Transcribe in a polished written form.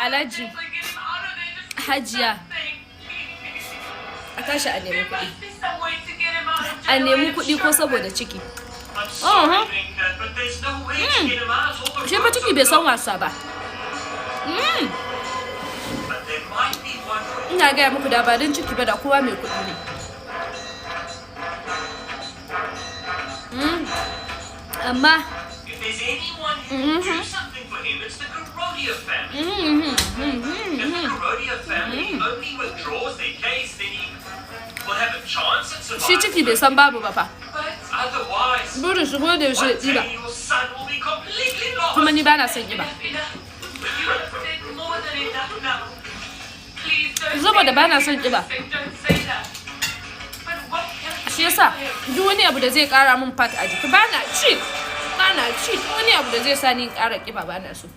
Alhaji, Hajiya, a tashi a nemi kuɗi, a nemi kuɗi ko saboda ciki. Shi fa ciki bai san wasa ba. Ina gaya muku, da ba don ciki ba, da kowa mai kuɗi ne. Amma If there's anyone who can do something for him, it's the Garodia family. If the Garodia family only withdraws their case, then he will have a chance at Shi survival. ciki bai san babu ba fa. Otherwise, Burin shi ko da yaushe one ya ɗiba. day your son will be completely lost. Kuma ni bana son ƙiba. You have said more than enough now. Please don't Saboda say bana that, son ƙiba. Don't say that. But what can we Shi do yasa for him? duk wani abu da zai kara min fat a jiki bana ci, bana ci. Duk wani abu da zai sa ni in kara kiba, bana so.